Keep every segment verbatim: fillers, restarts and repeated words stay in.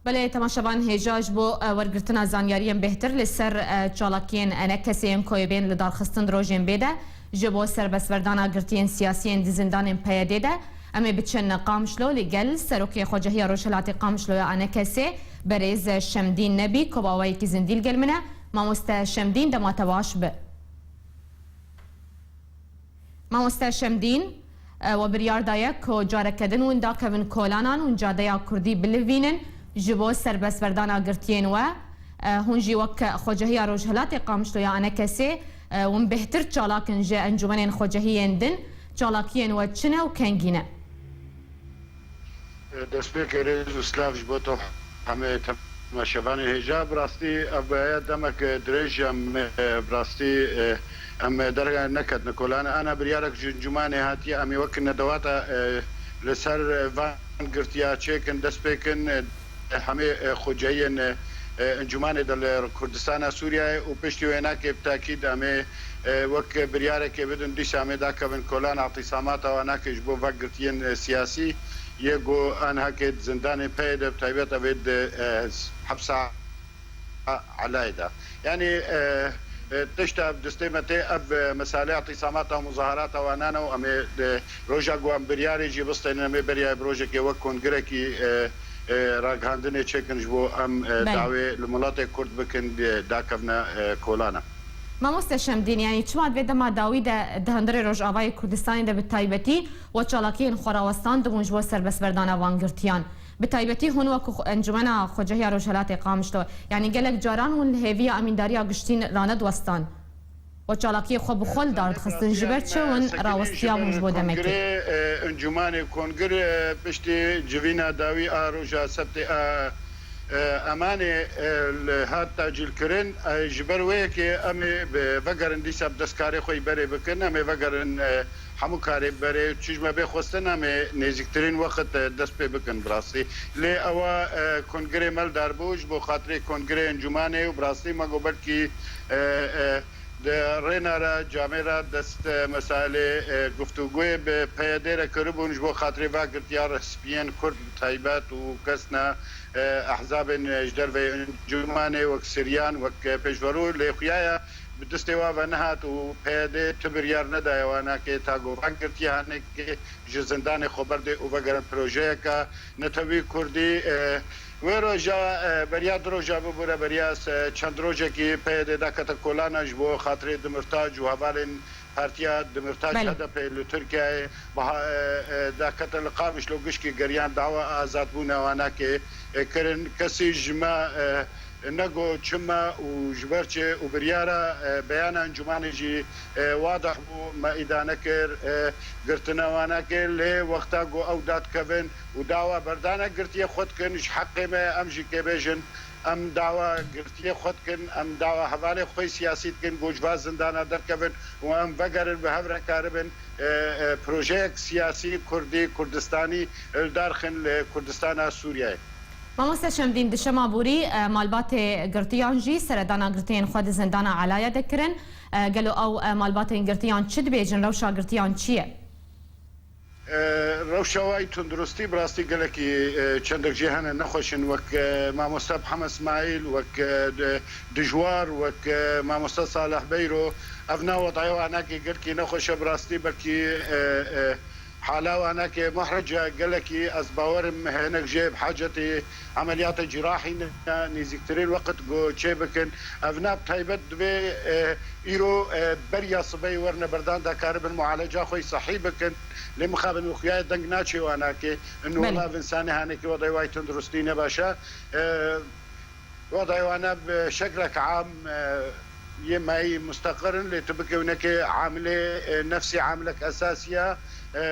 Belê, temaşevan hêja ji bo, e, wergirtina zanyariyên bêhtir li ser, e, çalakiyên enekesê yên ku ê bên li darxistin di rojên bê de ji bo serbestberdana girtiyên siyasiyên di zindanên P Y D'ê de, em ê biçin Qamişlo, li gel Serokê Xwecehiya Rojhilatê Qamişlo ya enekesê, berêz Şemdîn Nebî, ku bi awayekî zindî li gel min e. Mamoste Şemdîn, dema te baş be. Mamoste Şemdîn, e, we biryar daye ku careke din winda kevin kolanan û cadeya kurdî bilivînin, ji bo serbestberdana girtiyên we. E, hûn jî wek Xwecehiya Rojhilatê Qamişlo ya enekesê, e, hûn bêhtir çalak in ji encûmenên xwecehiyên din. Çalakiyên we çi ne û kengî ne? Destpêkê rêz û silav ji bo te hemê temaşevanên hêja. Bi rastî ev bûye demek dirêj em, e, bi rastî, e, em derge neketine kolan. Ana biryarek ji encûmanê hatiye, em ê wek nedewata, e, li ser van girtiya çêkin, dest pê kin, e, hemê, e, xwecehiyên, e, e, encûmanê de li Kurdistana Sûriyeyê û piştî wê nake bi tekîd em ê, e, wek biryarekê bidin, dîsa em ê dakevin kolan, atîsamata wan nake ji bo vegirtiyên, e, siyasî yê ku an heke di zindanê P Y D'ê de, bi taybet ev ê di, e, hepsa Elayê de. Yanî, e, e, tişta bi destê me tê, ev, e, mesele atîsamata û muzaharata wan nane û em ê, e, roja ku em biryarê jî bistênin, em ê beriya bi rojekê wek kongirekî, e, e, ragihandinê çêkin ji bo em, e, Belê. dawê li miletê Kurd bikin, e, dakevne, e, kolana. Mamoste Şemdîn, yanî çima di vê dema dawî de di hundirê Rojavayê Kurdistanê de bi taybetî we çalakiyên xwe rawestan dibûn ji bo serbestberdana van girtiyan? Bi taybetî hûn wekî xwe-, Encûmena Xwecehiya Rojhilatê Qamişlo, yanî gelek caran hûn li hêviya emîndariya giştî ranediwestan. We çalakiyê xwe bi xwe li dar dixistin. Ji ber çi hûn rawestiyabûn ji bo demekê? Kongrê, e, Encûmanê Kongir, e, piştî civîna dawî a roja Sebtê a, e, Emanê, e, li hat tacîlkirin, e, ji ber wê yekê em ê bi, vegerin dîsa bi destkarê xwe yî berê bikin, em ê vegerin, e, hemû karê berê, çi ji me bê xwestin, em ê nêzîktirîn wext, e, dest pê bikin bi rastî. Lê ewa, e, kongirê me li dar bû, ji bo xatirê kongirê encûmanê û bi rastî me got belkî, e, e, di rêna re, camê re dest, e, meselê, e, guftûgoyê bi P Y D'ê re kiribûn ji bo xatirê vegirtiya rehspiyên Kurd bi taybet û kesna, e, ehzabên, e, ji derveyê encûmanê wek Siryan, wek, e, pêşverû lê xuya ye. Bi destê wa ve nehat û P Y D ti biryar nedaye wanakê ta ku vegirtiye hanekê ji zindanê xwe berdê û vegerin projeyeke netewî kurdî. E, wê roja, e, beriya du roja bibûre, beriya se, çend rojekî P Y D dakete kolana ji bo xatirê Demirtaş û hevalên partiya Demirtaş Belê. H D P li Tirkiyeyê biha-, e, e, dakete li Qamişlo gişkî geriyan dawa azadbûna wanakê, e, kirin. Kesî ji me, e, Nego çima û ji ber çi û biryara, e, beyana encûmanê jî, e, wadih bû, me îdane kir, e, girtina wan neke, lê wexta ku ew dadikevin û dawa berdana girtiyê xwe dikin, ji heqê me em jî kê bêjin, em dawa girtiyê xwe dikin, em dawa hevalê xwe siyasî dikin, ku ji va zindana derkevin û em vegerin bi hev re karibin, e, e, projeyek siyasî kurdî, kurdistanî li dar xin li Kurdistana Sûriyeyê. Mamoste Şemdîn, di şema borî, e, malbatê girtiyan jî seredana girtiyên xwe di zindana Elaya de kirin. E, gelo ew, e, malbatên girtiyan çi dibêjin, rewşa girtiyan çi ye? E, rewşa wa yî tunduristî bi rastî gelekî, e, çendek jê hene nexweş in, wek, e, mamoste Mihemed Smaîl, wek, e, di-, Dijwar, wek, e, mamoste Salih Beyro. Ev na wedaya wanakê gelkî nexweş e bi rastî, belkî, e, e, Hala wanakê muhrece gelekî, ez bawerim hinek jê bi hacetê emeliyata cîrahî ne, nêzîktirîn weqt ku çê bikin. Ev ne bi taybet divê, e, îro, e, beriya sibeyê werine berdan de karibin mualeca xwe sehî bikin. Lê mixabin û xuya ye deng naçê wanakê. Ino Belê. Wela ev însanê hanekî wedayê wa yî tunduristî ne baş e. E, Wedayê wana bi şeklek am, e, yê mayî musteqir in, lê tu bikewinekê amilê, e, nefsî amilek esasî ye, e,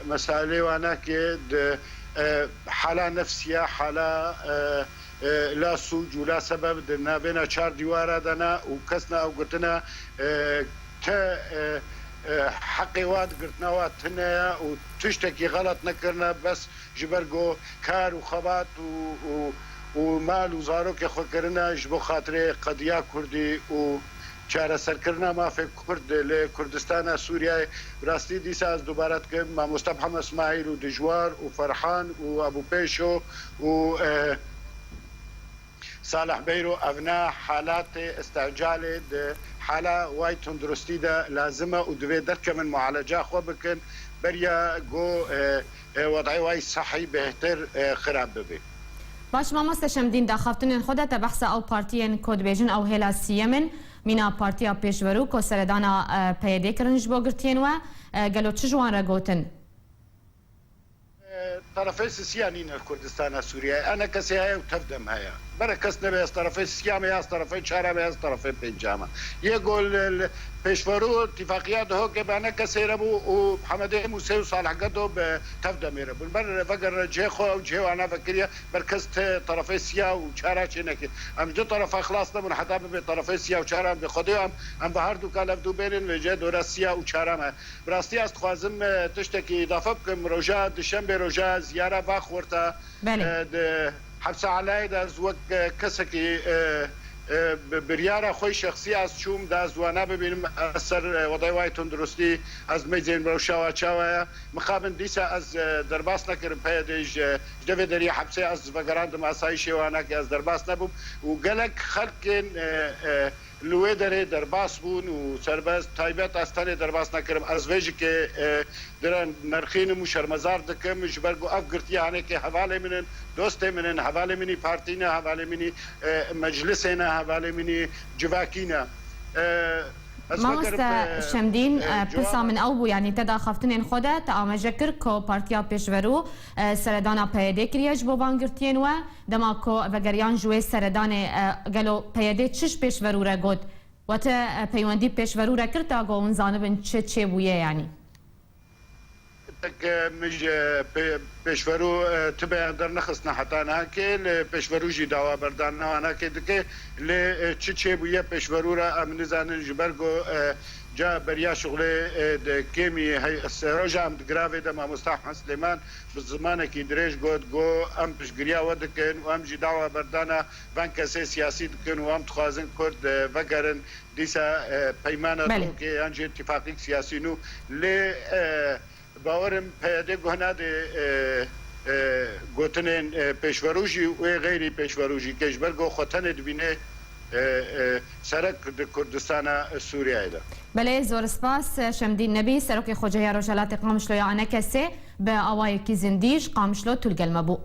meselê wana ki di, e, hala nefsî ye, hala, e, e, la sûc û la sebeb di navêna çar dîwara de ne û kes ne ew gotine, e, te, e, e, heqê wa di girtina wa tune ye û tiştekî xelet nekirine, bes ji ber ku kar û xebat û, û, û mal û zarokê xwe kirine ji bo xatirê qediya kurdî û çareserkirina mafê kurd li Kurdistana Sûriyeyê. Bi rastî dîsa ez dubare dikim, mamoste Mihemed Smaîl û Dijwar û Ferhan û Ebû Pêşo û, e, Salih Beyro, evna halatê îstecalê di hala way tunduristî de lazim e û divê derkevin mualeca xwe bikin beriya ku, e, e, wed'ê way sehî bêhtir, e, xirab bibe. Baş, mamoste Şemdîn, daxaftinên xwe de te behsa ew partiyên ku dibêjin ew hêla siyem in, mîna Partiya Pêşverû ku seredana, e, P Y D kirin ji bo girtiyên we, e, gelo çi ji wan re gotin? E, terefê sisiya nîne li Kurdistana Sûriyeyê. ENKSê heye û TEV-DEM heye. Bere kes nebe ez terefê sisiya me ya, ez terefê çara me ya, ez terefê pênca me. Yê ku li, li Pêşverû tifaqiya Duhokê bi ENKSê re bû û Hemedê Mûsê û Salih Gedo bi TEV-DEMê re bûn. Ber vegerine cihê xwe û cihê wana vekiriye, ber kes te terefê siya û çara çê neke. Em ji du terefa xilas nebûn, heta bibe terefê siya û çara em bi Xwedê em, em bi her du kal ev du bênin, vêce dora siya û çara me. Bi rastî ez dixwazim, e, tiştekî îdafe bikim. Roja dişembê, roja ziyara Baxwurta, Belê. e, di hepsa Elayê de ez wek, e, kesekî, e, e, bi biryara xwe şexsî ez çûm, da ez wana bibînim, ez ser, e, wedayê wayê tunduristî, ez meyzên rewşa wa çawa ye. Mixabin dîsa ez, e, derbas nekirim, P Y D ji, ji devê deriyê hepsê ez vegerandim asayîşê wana ke ez derbas nebûm û gelek xelkên, e, e, li wê derê derbas bûn û serbest, taybet ez tenê derbas nekirim. Ez vê jikê, e, dire nerxînim û şermezar dikim, ji ber ku ev girtiye hanekê hevalê min in, dostê min in, hevalê min î partî ne, hevalê min î, e, meclisê ne, hevalê min î civakî ne. E, ez Mamoste vegerim, e, Şemdîn, e, e, pirsa cewaba min ew bû, yanî te daxaftinên xwe de te amaje kir ku Partiya Pêşverû, e, seredana P Y D kiriye ji bo van girtiyên we. Dema ku vegeriyan ji wê seredanê, e, gelo P Y D çi ji Pêşverû re got? We te, e, peywendî Pêşverû re kir ta ku hûn zanibin çi çêbûye, yanî? Tek, e, min ji, e, pê-, Pêşverû, e, ti beyan dernexistine heta niha, kê li Pêşverû jî dawa berdana wana kê dike. Lê, e, çi çêbûye Pêşverû re em nizanin, ji ber ku, e, ca beriya şixulê, e, di kêmî hey-, se roja em di giravê de mamosta Ehmed Silêman bi zimanekî dirêj got, got, em piştgiriya we dikin û em jî dawa berdana van kesê siyasî dikin û em dixwazin Kurd, e, vegerin dîsa, e, peymana Belê. Tokê yan jî îtîfaqîk siyasî nû. Lê, e, bawerim P Y D guh nade, e, e, gotinên, e, pêşverû jî û ê xeyrî pêşverû jî, ke ji ber ku xwe tenê dibîne, e, e, serek di Kurdistana Sûriyeyê de. Belê, zor spas. Şemdîn Nebî, Serokê Xwecehiya Rojhelatê Qamişlo ya ENKSê, bi awayekî zindî ji Qamişlo tu li gel me bû.